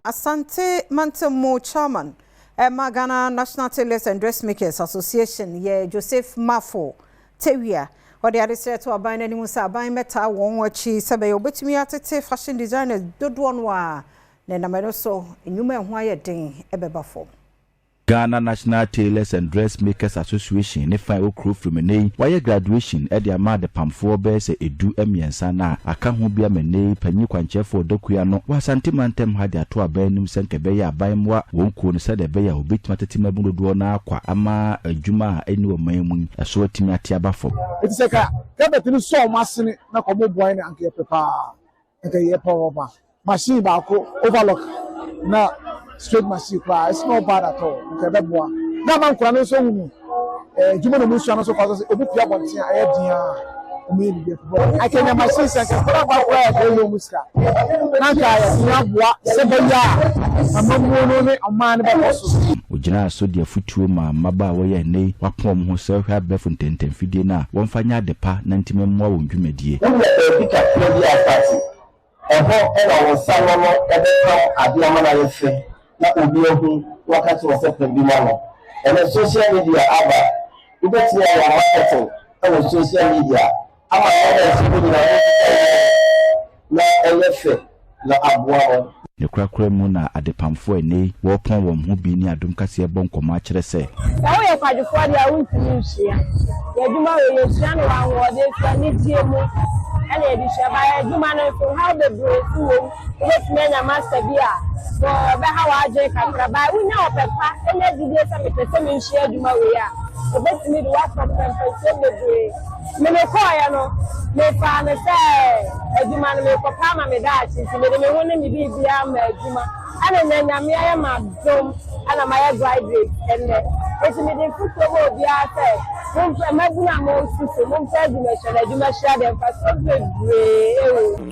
Asante Mantam mu Chairman ma Ghana National Tailors and Dressmakers Association yɛ Joseph Marfo Tawia. Ɔde adesrɛ to aban no anim sɛ aban mmɛtaa wɔn akyi sɛ ɛbɛyɛ wɔbɛtumi atete fashion designers dodoɔ no ara na ɛnam ɛno so nnwuma a ɛho ayɛ den bɛba fam. Ghana National Tailors and Dressmakers Association ne fa a ɛwɔ kuro firi mu nnɛ yi wɔayɛ graduation de ama adepamfoɔ bɛyɛ sɛ ɛdu mmiɛnsa na aka ho bi ama nnɛ yi panyin kwankyerɛfoɔ Ɔdɔ Kua no wɔ Asante mantam ha de ato aban anim sɛ nka ɛbɛyɛ aban mmoa wɔn kuo no sɛdeɛ ɛbɛyɛ a wɔbɛtumi atete mmabunu dodoɔ no ara kwa ama adwuma a ɛnni ɔman mu yi ɛso atumi ate aba fam. Enti sɛ ka carpet no sɔ wɔn asene na ka wɔn boa yɛn a anka yɛpɛ paa. Anka yɛyɛ papaapa. Machine baako overlock na straight machine koraa it's not bad at all. Anka ɛbɛboa. Na ama nkwadaa no nso ahunu eh, adwuma na wɔn sua no nso fa so sɛ obi pia abɔnten a ɛyɛ den a wɔn yɛ biribi afibɔ. Anka nya machine sɛ anka nkwadaa baako koraa yɛ kɔyɛ wɔn sika. Na anka yɛtumi aboa sɛ bɛyɛ a amammuo no ne ɔman no bɛkɔ so. Ogyinaa so de afotuo maa mmabaawa yi a ɛnnɛ yi wɔapɔn wɔn ho sɛ wɔhwɛ abɛɛfo ntɛntɛmfidie no a wɔmfa nyɛ ade pa na ntumi mmoa wɔn dwumadie. Wonya baabi kakra bi a asase, ɛhɔ na wo nsa ano no bɛpam ade ama no ayɛ fɛ na obi ahu na waka akyerɛ wo sɛ pam bi ma no. Ɛnnɛ social media aba, wobɛtumi ayɛ wo marketing wɔ social media ama nneɛma a ɛsɛ mu nyinaa wonkeka nyinaa na ɛyɛ fɛ na aboa wo. Ne korakora mu na adepamfo a ɛnnɛ yi wɔrepɔn wɔn ho bi ne adom kaseɛ bɔ nkɔmmɔ akyerɛ sɛ. Sɛ woyɛ kwadwofoɔ deɛ a wontumi nsua. Yɛn adwuma wei yɛsua no wɔ ahoɔden so, anigyeɛ mu ɛna yɛde sua. But yɛn adwuma no nso haw bebree nso wɔ mu. Wobɛtumi anya master bi a ɔbɛha w'adwene kakra but wonya ɔpɛ pa nya gyidie sɛ mepɛ sɛ mesua adwuma wei a, ɔbɛtumi de wo akɔ mpɛmpɛnsoɔ bebree. Me mekɔeɛ no, mefaa no sɛ adwuma no merekɔpɛ ama me daakye nti mede me ho ne me biribiara maa adwuma. Ɛna nnɛ Nyame ayɛ me adom ɛna mayɛ graduate ɛnnɛ. Nti mede mfotuo ma obiara sɛ mompɛ, mmabunu a moresusu, mompɛ adwumasua na adwumasua deɛ mfasoɔ bebree ɛwɔ mu.